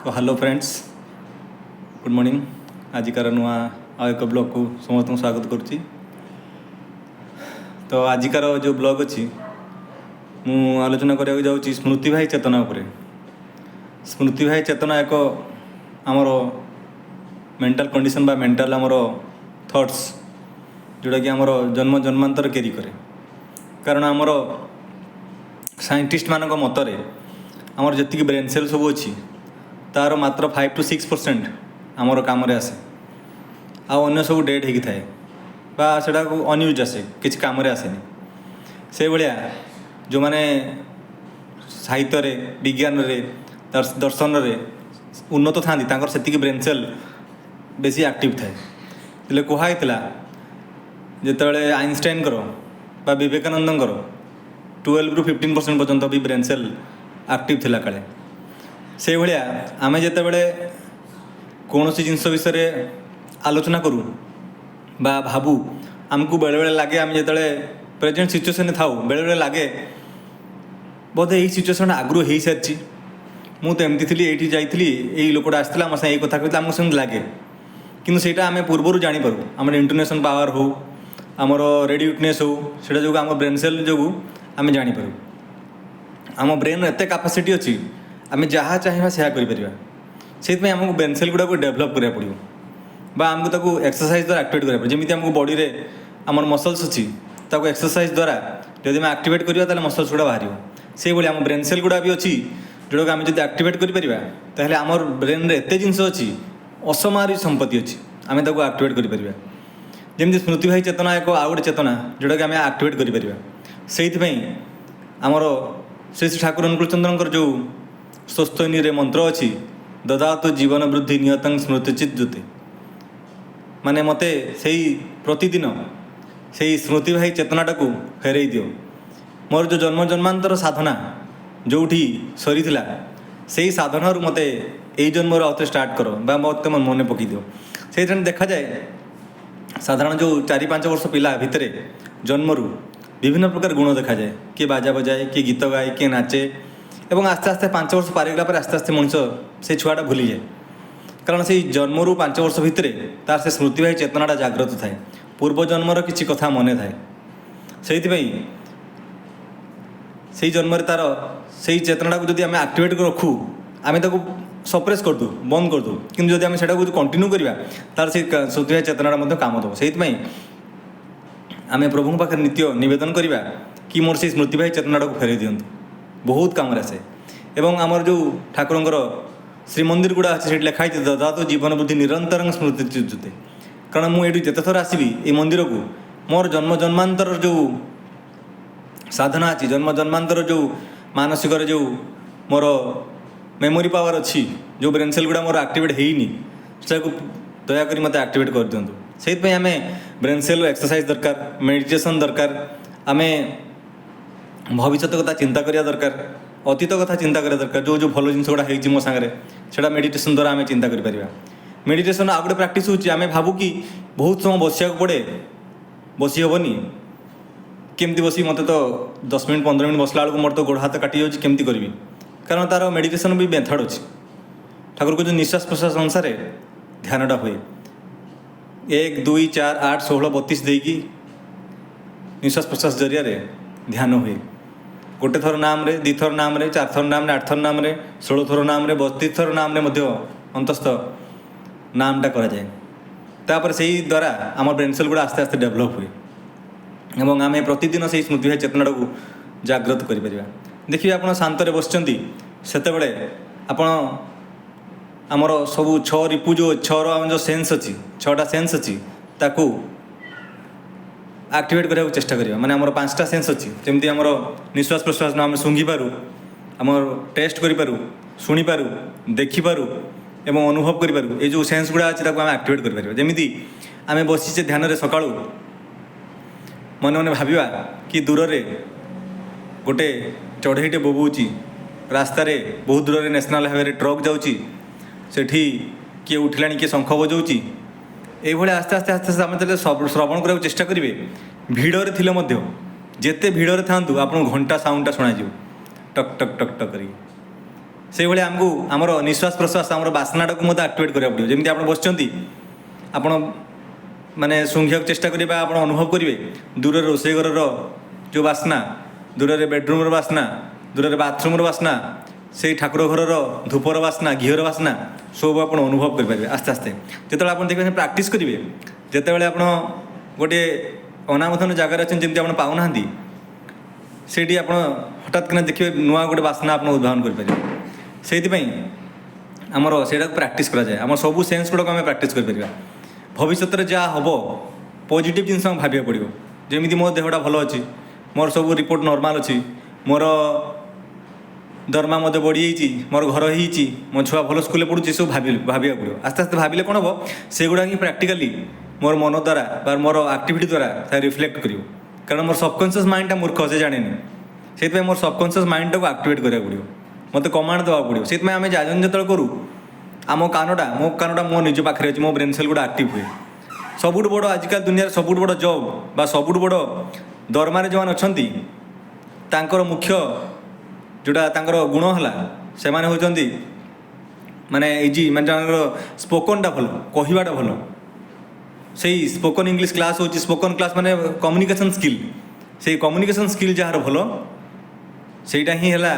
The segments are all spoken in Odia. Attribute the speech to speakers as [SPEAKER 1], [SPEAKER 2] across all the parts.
[SPEAKER 1] Hello friends, good morning. ଆଜିକାର ନୂଆ ଆଉ ଏକ ବ୍ଲଗ୍କୁ ସମସ୍ତଙ୍କୁ ସ୍ୱାଗତ କରୁଛି। ତ ଆଜିକାର ଯେଉଁ ବ୍ଲଗ୍ ଅଛି, ମୁଁ ଆଲୋଚନା କରିବାକୁ ଯାଉଛି ସ୍ମୃତିବାହୀ ଚେତନା ଉପରେ। ସ୍ମୃତିବାହୀ ଚେତନା ଏକ ଆମର ମେଣ୍ଟାଲ୍ କଣ୍ଡିସନ୍ ବା ମେଣ୍ଟାଲ୍ ଆମର ଥଟ୍ସ, ଯେଉଁଟାକି ଆମର ଜନ୍ମ ଜନ୍ମାନ୍ତର କ୍ୟାରି କରେ। କାରଣ ଆମର ସାଇଣ୍ଟିଷ୍ଟମାନଙ୍କ ମତରେ ଆମର ଯେତିକି ବ୍ରେନ୍ ସେଲ୍ ସବୁ ଅଛି, ତା'ର ମାତ୍ର 5 ଟୁ 6% ଆମର କାମରେ ଆସେ ଆଉ ଅନ୍ୟ ସବୁ ଡେଡ଼୍ ହେଇକି ଥାଏ ବା ସେଟାକୁ ଅନୟୁଜ୍ ଆସେ, କିଛି କାମରେ ଆସେନି। ସେଇଭଳିଆ ଯେଉଁମାନେ ସାହିତ୍ୟରେ, ବିଜ୍ଞାନରେ, ଦର୍ଶନରେ ଉନ୍ନତ ଥାଆନ୍ତି, ତାଙ୍କର ସେତିକି ବ୍ରେନ୍ ସେଲ୍ ବେଶୀ ଆକ୍ଟିଭ୍ ଥାଏ। ହେଲେ କୁହା ହେଇଥିଲା, ଯେତେବେଳେ ଆଇନଷ୍ଟାଇନଙ୍କର ବା ବିବେକାନନ୍ଦଙ୍କର 12ରୁ 15% ପର୍ଯ୍ୟନ୍ତ ବି ବ୍ରେନ୍ ସେଲ୍ ଆକ୍ଟିଭ୍ ଥିଲା କାଳେ। ସେଇଭଳିଆ ଆମେ ଯେତେବେଳେ କୌଣସି ଜିନିଷ ବିଷୟରେ ଆଲୋଚନା କରୁ ବା ଭାବୁ, ଆମକୁ ବେଳେବେଳେ ଲାଗେ, ଆମେ ଯେତେବେଳେ ପ୍ରେଜେଣ୍ଟ ସିଚୁଏସନ୍ରେ ଥାଉ, ବେଳେବେଳେ ଲାଗେ ବୋଧେ ଏଇ ସିଚୁଏସନ୍ ଆଗରୁ ହେଇସାରିଛି, ମୁଁ ତ ଏମିତି ଥିଲି, ଏଇଠି ଯାଇଥିଲି, ଏଇ ଲୋକଟା ଆସିଥିଲା, ମୋ ସାଙ୍ଗେ ଏଇ କଥା କହିଥିଲା, ଆମକୁ ସେମିତି ଲାଗେ। କିନ୍ତୁ ସେଇଟା ଆମେ ପୂର୍ବରୁ ଜାଣିପାରୁ। ଆମର ଇଣ୍ଟୁଇସନ୍ ପାୱାର ହଉ, ଆମର ରେଡ଼ି ୱିଟନେସ୍ ହଉ, ସେଇଟା ଯୋଗୁଁ, ଆମ ବ୍ରେନ୍ ସେଲ୍ ଯୋଗୁଁ ଆମେ ଜାଣିପାରୁ। ଆମ ବ୍ରେନ୍ର ଏତେ କାପାସିଟି ଅଛି, ଆମେ ଯାହା ଚାହିଁବା ସେହା କରିପାରିବା। ସେଇଥିପାଇଁ ଆମକୁ ବ୍ରେନ୍ ସେଲ୍ ଗୁଡ଼ାକୁ ଡେଭଲପ୍ କରିବାକୁ ପଡ଼ିବ ବା ଆମକୁ ତାକୁ ଏକ୍ସରସାଇଜ୍ ଦ୍ୱାରା ଆକ୍ଟିଭେଟ୍ କରିବାକୁ ପଡ଼ିବ। ଯେମିତି ଆମକୁ ବଡ଼ିରେ ଆମର ମସଲ୍ସ ଅଛି, ତାକୁ ଏକ୍ସରସାଇଜ୍ ଦ୍ୱାରା ଯଦି ଆମେ ଆକ୍ଟିଭେଟ୍ କରିବା, ତାହେଲେ ମସଲ୍ସ ଗୁଡ଼ା ବାହାରିବ। ସେଇଭଳି ଆମ ବ୍ରେନ୍ ସେଲ୍ ଗୁଡ଼ା ବି ଅଛି, ଯେଉଁଟାକୁ ଆମେ ଯଦି ଆକ୍ଟିଭେଟ୍ କରିପାରିବା, ତାହେଲେ ଆମର ବ୍ରେନ୍ରେ ଏତେ ଜିନିଷ ଅଛି, ଅସମାରି ସମ୍ପତ୍ତି ଅଛି, ଆମେ ତାକୁ ଆକ୍ଟିଭେଟ୍ କରିପାରିବା। ଯେମିତି ସ୍ମୃତିବାହୀ ଚେତନା ଏକ ଆଉ ଗୋଟେ ଚେତନା, ଯେଉଁଟାକି ଆମେ ଆକ୍ଟିଭେଟ୍ କରିପାରିବା। ସେଇଥିପାଇଁ ଆମର ଶ୍ରୀ ଶ୍ରୀ ଠାକୁର ଅନୁକୂଳଚନ୍ଦ୍ରଙ୍କର ଯେଉଁ ସ୍ୱସ୍ତିୟନୀରେ ମନ୍ତ୍ର ଅଛି, "ଦଦାତୁ ଜୀବନ ବୃଦ୍ଧି ନିୟତଂ ସ୍ମୃତିଚିତ୍ ଦ୍ୟୁତି", ମାନେ ମୋତେ ସେଇ ପ୍ରତିଦିନ ସେଇ ସ୍ମୃତିବାହୀ ଚେତନାଟାକୁ ଫେରେଇ ଦିଅ। ମୋର ଯେଉଁ ଜନ୍ମ ଜନ୍ମାନ୍ତର ସାଧନା ଯେଉଁଠି ସରିଥିଲା, ସେଇ ସାଧନାରୁ ମୋତେ ଏଇ ଜନ୍ମରୁ ଆଉଥରେ ଷ୍ଟାର୍ଟ କର ବା ମୋତେ ମନେ ପକାଇ ଦିଅ। ସେଇଥିପାଇଁ ଦେଖାଯାଏ, ସାଧାରଣ ଯେଉଁ 4-5 ବର୍ଷ ପିଲା ଭିତରେ ଜନ୍ମରୁ ବିଭିନ୍ନ ପ୍ରକାର ଗୁଣ ଦେଖାଯାଏ। କିଏ ବାଜା ବଜାଏ, କିଏ ଗୀତ ଗାଏ, କିଏ ନାଚେ ଏବଂ ଆସ୍ତେ ଆସ୍ତେ 5 ବର୍ଷ ପାରିଗଲା ପରେ ଆସ୍ତେ ଆସ୍ତେ ମଣିଷ ସେ ଛୁଆଟା ଭୁଲିଯାଏ। କାରଣ ସେଇ ଜନ୍ମରୁ 5 ବର୍ଷ ଭିତରେ ତାର ସେ ସ୍ମୃତିବାହୀ ଚେତନାଟା ଜାଗ୍ରତ ଥାଏ, ପୂର୍ବ ଜନ୍ମର କିଛି କଥା ମନେ ଥାଏ। ସେଇଥିପାଇଁ ସେଇ ଜନ୍ମରେ ତାର ସେଇ ଚେତନାଟାକୁ ଯଦି ଆମେ ଆକ୍ଟିଭେଟ୍ କରି ରଖୁ, ଆମେ ତାକୁ ସପ୍ରେସ୍ କରିଦେଉ, ବନ୍ଦ କରିଦେଉ, କିନ୍ତୁ ଯଦି ଆମେ ସେଇଟାକୁ କଣ୍ଟିନ୍ୟୁ କରିବା, ତାର ସେଇ ସ୍ମୃତିବାହୀ ଚେତନାଟା ମଧ୍ୟ କାମ ଦେବ। ସେଇଥିପାଇଁ ଆମେ ପ୍ରଭୁଙ୍କ ପାଖରେ ନିତ୍ୟ ନିବେଦନ କରିବା କି ମୋର ସେଇ ସ୍ମୃତିବାହୀ ଚେତନାଟାକୁ ଫେରାଇ ଦିଅନ୍ତୁ। ବହୁତ କାମରେ ଆସେ। ଏବଂ ଆମର ଯେଉଁ ଠାକୁରଙ୍କର ଶ୍ରୀମନ୍ଦିର ଗୁଡ଼ା ଅଛି, ସେଇଠି ଲେଖା ହେଇଛି, "ଦଦାତୁ ଜୀବନ ବୃଦ୍ଧି ନିରନ୍ତରଂ ସ୍ମୃତି ଦ୍ୟୁତି"। କାରଣ ମୁଁ ଏଇଠି ଯେତେ ଥର ଆସିବି ଏଇ ମନ୍ଦିରକୁ, ମୋର ଜନ୍ମ ଜନ୍ମାନ୍ତରର ଯେଉଁ ସାଧନା ଅଛି, ଜନ୍ମ ଜନ୍ମାନ୍ତର ଯେଉଁ ମାନସିକର ଯେଉଁ ମୋର ମେମୋରି ପାୱାର ଅଛି, ଯେଉଁ ବ୍ରେନ୍ ସେଲ୍ ଗୁଡ଼ା ମୋର ଆକ୍ଟିଭେଟ୍ ହେଇନି, ସେଟାକୁ ଦୟାକରି ମୋତେ ଆକ୍ଟିଭେଟ୍ କରିଦିଅନ୍ତୁ। ସେଇଥିପାଇଁ ଆମେ ବ୍ରେନ୍ ସେଲ୍ ଏକ୍ସରସାଇଜ୍ ଦରକାର, ମେଡ଼ିଟେସନ୍ ଦରକାର। ଆମେ ଭବିଷ୍ୟତ କଥା ଚିନ୍ତା କରିବା ଦରକାର, ଅତୀତ କଥା ଚିନ୍ତା କରିବା ଦରକାର। ଯେଉଁ ଯେଉଁ ଭଲ ଜିନିଷ ଗୁଡ଼ା ହେଇଛି ମୋ ସାଙ୍ଗରେ, ସେଇଟା ମେଡ଼ିଟେସନ୍ ଦ୍ୱାରା ଆମେ ଚିନ୍ତା କରିପାରିବା। ମେଡ଼ିଟେସନ୍ ଆଉ ଗୋଟେ ପ୍ରାକ୍ଟିସ୍ ହେଉଛି, ଆମେ ଭାବୁ କି ବହୁତ ସମୟ ବସିବାକୁ ପଡ଼େ, ବସି ହେବନି, କେମିତି ବସିବି, ମୋତେ ତ 10 ମିନିଟ୍ 15 ମିନିଟ୍ ବସିଲା ବେଳକୁ ମୋର ତ ଗୋଡ଼ ହାତ କାଟି ଯାଉଛି, କେମିତି କରିବି? କାରଣ ତା'ର ମେଡ଼ିଟେସନ୍ ବି ମେଥଡ଼ ଅଛି। ଠାକୁର କହୁଛନ୍ତି, ନିଶ୍ୱାସ ପ୍ରଶ୍ୱାସ ଅନୁସାରେ ଧ୍ୟାନଟା ହୁଏ। 1, 2, 4, 8, 16, 32 ଦେଇକି ନିଶ୍ୱାସ ପ୍ରଶ୍ୱାସ ଜରିଆରେ ଧ୍ୟାନ ହୁଏ। ଗୋଟେ ଥର ନାମରେ, ଦୁଇ ଥର ନାମରେ, ଚାରି ଥର ନାମରେ, ଆଠ ଥର ନାମରେ, 16 ଥର ନାମରେ, 32 ଥର ନାମରେ ମଧ୍ୟ ଅନ୍ତସ୍ଥ ନାମଟା କରାଯାଏ। ତାପରେ ସେଇ ଦ୍ୱାରା ଆମ ବ୍ରେନ୍ ସେଲ୍ ଗୁଡ଼ା ଆସ୍ତେ ଆସ୍ତେ ଡେଭଲପ୍ ହୁଏ ଏବଂ ଆମେ ପ୍ରତିଦିନ ସେଇ ସ୍ମୃତିବାହୀ ଚେତନାଟାକୁ ଜାଗ୍ରତ କରିପାରିବା। ଦେଖିବେ, ଆପଣ ଶାନ୍ତରେ ବସିଛନ୍ତି, ସେତେବେଳେ ଆପଣ ଆମର ସବୁ ଛଅ ରିପୁ, ଯେଉଁ ଛଅର ଆମ ଯେଉଁ ସେନ୍ସ ଅଛି, ଛଅଟା ସେନ୍ସ ଅଛି, ତାକୁ ଆକ୍ଟିଭେଟ୍ କରିବାକୁ ଚେଷ୍ଟା କରିବା। ମାନେ ଆମର ପାଞ୍ଚଟା ସେନ୍ସ ଅଛି, ଯେମିତି ଆମର ନିଶ୍ୱାସ ପ୍ରଶ୍ୱାସ, ଆମେ ଶୁଙ୍ଘିପାରୁ, ଆମର ଟେଷ୍ଟ କରିପାରୁ, ଶୁଣିପାରୁ, ଦେଖିପାରୁ ଏବଂ ଅନୁଭବ କରିପାରୁ। ଏଇ ଯେଉଁ ସେନ୍ସ ଗୁଡ଼ା ଅଛି, ତାକୁ ଆମେ ଆକ୍ଟିଭେଟ୍ କରିପାରିବା। ଯେମିତି ଆମେ ବସିଛେ ଧ୍ୟାନରେ ସକାଳୁ, ମନେ ମନେ ଭାବିବା କି ଦୂରରେ ଗୋଟେ ଚଢ଼େଇଟେ ବୋବଉଛି, ରାସ୍ତାରେ ବହୁତ ଦୂରରେ ନ୍ୟାସନାଲ୍ ହାଇୱେରେ ଟ୍ରକ୍ ଯାଉଛି, ସେଠି କିଏ ଉଠିଲାଣି, କିଏ ଶଙ୍ଖ ବଜାଉଛି। ଏଇଭଳି ଆସ୍ତେ ଆସ୍ତେ ଆସ୍ତେ ଆସ୍ତେ ଆମେ ଯେତେବେଳେ ଶ୍ରବଣ କରିବାକୁ ଚେଷ୍ଟା କରିବେ, ଭିଡ଼ରେ ଥିଲେ ମଧ୍ୟ, ଯେତେ ଭିଡ଼ରେ ଥାଆନ୍ତୁ, ଆପଣଙ୍କୁ ଘଣ୍ଟା ସାଉଣ୍ଡଟା ଶୁଣାଯିବ, ଟକ୍ ଟକ୍ ଟକ୍ ଟକ୍ କରିକି। ସେଇଭଳି ଆମକୁ ଆମର ନିଶ୍ୱାସ ପ୍ରଶ୍ୱାସ, ଆମର ବାସ୍ନାଟାକୁ ମଧ୍ୟ ଆକ୍ଟିଭେଟ୍ କରିବାକୁ ପଡ଼ିବ। ଯେମିତି ଆପଣ ବସିଛନ୍ତି, ଆପଣ ମାନେ ଶୁଙ୍ଘିବାକୁ ଚେଷ୍ଟା କରିବେ, ଆପଣ ଅନୁଭବ କରିବେ ଦୂରରେ ରୋଷେଇ ଘରର ଯେଉଁ ବାସ୍ନା, ଦୂରରେ ବେଡ଼ରୁମ୍ର ବାସ୍ନା, ଦୂରରେ ବାଥରୁମ୍ର ବାସ୍ନା, ସେଇ ଠାକୁର ଘରର ଧୂପର ବାସ୍ନା, ଘିଅର ବାସ୍ନା, ସବୁ ଆପଣ ଅନୁଭବ କରିପାରିବେ ଆସ୍ତେ ଆସ୍ତେ। ଯେତେବେଳେ ଆପଣ ଦେଖିବେ, ପ୍ରାକ୍ଟିସ୍ କରିବେ, ଯେତେବେଳେ ଆପଣ ଗୋଟିଏ ଅନାବଧାନ ଜାଗାରେ ଅଛନ୍ତି, ଯେମିତି ଆପଣ ପାଉନାହାନ୍ତି ସେଇଠି, ଆପଣ ହଠାତ୍ କିନା ଦେଖିବେ ନୂଆ ଗୋଟେ ବାସ୍ନା ଆପଣ ଉଦ୍ଭାବନ କରିପାରିବେ। ସେଇଥିପାଇଁ ଆମର ସେଇଟାକୁ ପ୍ରାକ୍ଟିସ୍ କରାଯାଏ। ଆମର ସବୁ ସେନ୍ସ ଗୁଡ଼ାକୁ ଆମେ ପ୍ରାକ୍ଟିସ୍ କରିପାରିବା। ଭବିଷ୍ୟତରେ ଯାହା ହେବ, ପଜିଟିଭ୍ ଜିନିଷ ଆମକୁ ଭାବିବାକୁ ପଡ଼ିବ। ଯେମିତି ମୋ ଦେହଟା ଭଲ ଅଛି, ମୋର ସବୁ ରିପୋର୍ଟ ନର୍ମାଲ୍ ଅଛି, ମୋର ଦରମା ମଧ୍ୟ ବଢ଼ିଯାଇଛି, ମୋର ଘର ହେଇଛି, ମୋ ଛୁଆ ଭଲ ସ୍କୁଲରେ ପଢ଼ୁଛି, ଏସବୁ ଭାବିବାକୁ ପଡ଼ିବ। ଆସ୍ତେ ଆସ୍ତେ ଭାବିଲେ କ'ଣ ହେବ? ସେଗୁଡ଼ା ହିଁ ପ୍ରାକ୍ଟିକାଲି ମୋର ମନ ଦ୍ୱାରା ବା ମୋର ଆକ୍ଟିଭିଟି ଦ୍ୱାରା ସେ ରିଫ୍ଲେକ୍ଟ କରିବ। କାରଣ ମୋର ସବକନସିୟସ୍ ମାଇଣ୍ଡଟା ମୂର୍ଖ, ସେ ଜାଣେନି। ସେଇଥିପାଇଁ ମୋର ସବକନସିୟସ୍ ମାଇଣ୍ଡଟାକୁ ଆକ୍ଟିଭେଟ୍ କରିବାକୁ ପଡ଼ିବ, ମୋତେ କମାଣ୍ଡ ଦେବାକୁ ପଡ଼ିବ। ସେଇଥିପାଇଁ ଆମେ ଜାଜନ ଯେତେବେଳେ କରୁ, ଆମ କାନଟା, ମୋ କାନଟା ମୋ ନିଜ ପାଖରେ ଅଛି, ମୋ ବ୍ରେନ୍ ସେଲ୍ ଗୁଡ଼ା ଆକ୍ଟିଭ୍ ହୁଏ। ସବୁଠୁ ବଡ଼, ଆଜିକାଲି ଦୁନିଆରେ ସବୁଠୁ ବଡ଼ ଜବ୍ ବା ସବୁଠୁ ବଡ଼ ଦରମାରେ ଯେଉଁମାନେ ଅଛନ୍ତି, ତାଙ୍କର ମୁଖ୍ୟ ଯେଉଁଟା ତାଙ୍କର ଗୁଣ ହେଲା, ସେମାନେ ହେଉଛନ୍ତି ମାନେ ଇଜି, ମାନେ ତାଙ୍କର ସ୍ପୋକନ୍ଟା ଭଲ, କହିବାଟା ଭଲ। ସେଇ ସ୍ପୋକନ୍ ଇଂଲିଶ କ୍ଲାସ୍ ହେଉଛି, ସ୍ପୋକନ୍ କ୍ଲାସ୍ ମାନେ କମ୍ୟୁନିକେସନ୍ ସ୍କିଲ୍। ସେଇ କମ୍ୟୁନିକେସନ୍ ସ୍କିଲ୍ ଯାହାର ଭଲ, ସେଇଟା ହିଁ ହେଲା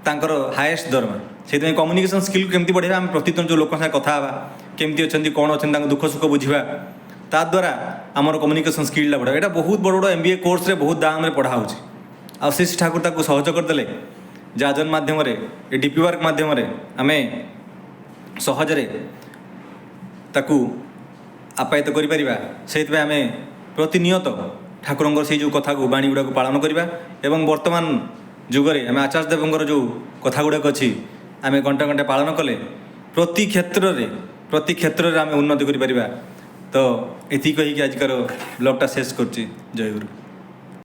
[SPEAKER 1] ତାଙ୍କର ହାଏଷ୍ଟ ଦରମା। ସେଇଥିପାଇଁ କମ୍ୟୁନିକେସନ୍ ସ୍କିଲ୍ କେମିତି ବଢ଼େଇବା? ଆମେ ପ୍ରତିଦିନ ଯେଉଁ ଲୋକଙ୍କ ସାଙ୍ଗେ କଥା ହେବା, କେମିତି ଅଛନ୍ତି, କ'ଣ ଅଛନ୍ତି, ତାଙ୍କ ଦୁଃଖ ସୁଖ ବୁଝିବା, ତା ଦ୍ୱାରା ଆମର କମ୍ୟୁନିକେସନ୍ ସ୍କିଲ୍ଟା ବଢ଼ିବ। ଏଇଟା ବହୁତ ବଡ଼ ବଡ଼ ଏମବିଏ କୋର୍ସରେ ବହୁତ ଦାମରେ ପଢ଼ା ହେଉଛି। ଆଉ ଶ୍ରୀ ଶ୍ରୀ ଠାକୁର ତାକୁ ସହଜ କରିଦେଲେ ଯାଜନ ମାଧ୍ୟମରେ। ଏ ଡିପି ୱାର୍କ ମାଧ୍ୟମରେ ଆମେ ସହଜରେ ତାକୁ ଆପ୍ୟାୟିତ କରିପାରିବା। ସେଇଥିପାଇଁ ଆମେ ପ୍ରତିନିୟତ ଠାକୁରଙ୍କର ସେଇ ଯେଉଁ କଥାକୁ, ବାଣୀ ଗୁଡ଼ାକୁ ପାଳନ କରିବା ଏବଂ ବର୍ତ୍ତମାନ ଯୁଗରେ ଆମେ ଆଚାର୍ଯ୍ୟ ଦେବଙ୍କର ଯେଉଁ କଥା ଗୁଡ଼ାକ ଅଛି, ଆମେ ଘଣ୍ଟା ଘଣ୍ଟା ପାଳନ କଲେ ପ୍ରତି କ୍ଷେତ୍ରରେ ଆମେ ଉନ୍ନତି କରିପାରିବା। ତ ଏତିକି କହିକି ଆଜିକାର ବ୍ଲଗ୍ଟା ଶେଷ କରୁଛି। ଜୟଗୁରୁ।